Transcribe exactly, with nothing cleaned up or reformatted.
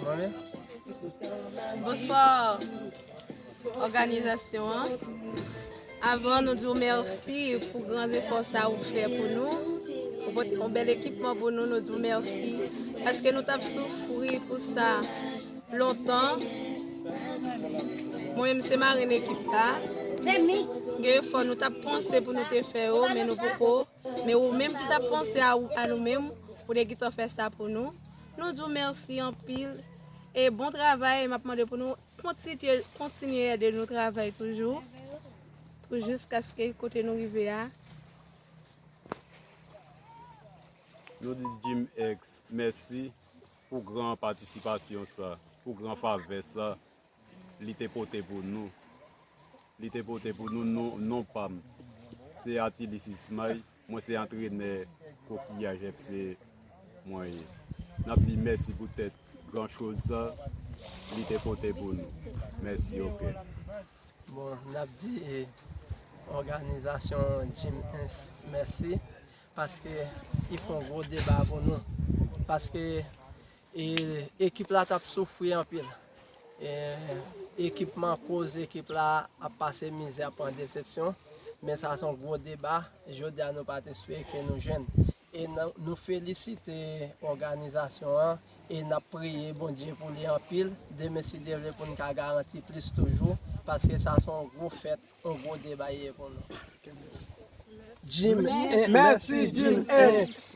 Mwen, bonswa, òganizasyon an. Avan nou di w mèsi pou gran efò sa ou fè pou nou, ou pote yon bèl ekipman pou nou, nou di w mèsi. Paske nou t ap soufri pou sa lontan. Mwen menm se marenn ekip la. Gen efò nou t ap panse pou nou te fè yo, men nou poko. Men ou menm ki t ap panse a, a nou menm, ou te gentan fè sa pou nou. Nou di w mèsi anpil. E bon travay, m ap mande pou nou kontinye, kontinye ede nou travay toujou. Pou jiskaske kote nou rive a. Nou di Jim X mèsi pou gran patisipasyon sa, pou gran favè sa li te pote pou nou. Li te pote pou nou non, non pa m. Se Atilis Ismay, mwen se antrenè Kokiyaj F C mwen ye. N ap di mèsi poutèt gran choz sa li te pote pou nou. Mèsi, oke. Bon, n ap di, eh, òganizasyon Jim X mèsi, paske li fè yon gwo deba pou nou. Paske, eh, ekip la t ap soufri anpil. Eh, ekipman koz ekip la ap pase mizè, ap pran desepsyon. Men sa se yon gwo deba. Jodi a nou pa t espere ke nou jwenn. E nan, nou felisite òganizasyon an e n ap priye Bondye pou li anpil. Demen, si Dye vle, pou n ka garanti plis toujou, paske sa se yon gwo fèt, yon gwo deba ye pou nou. Jim X. Mèsi, Jim X.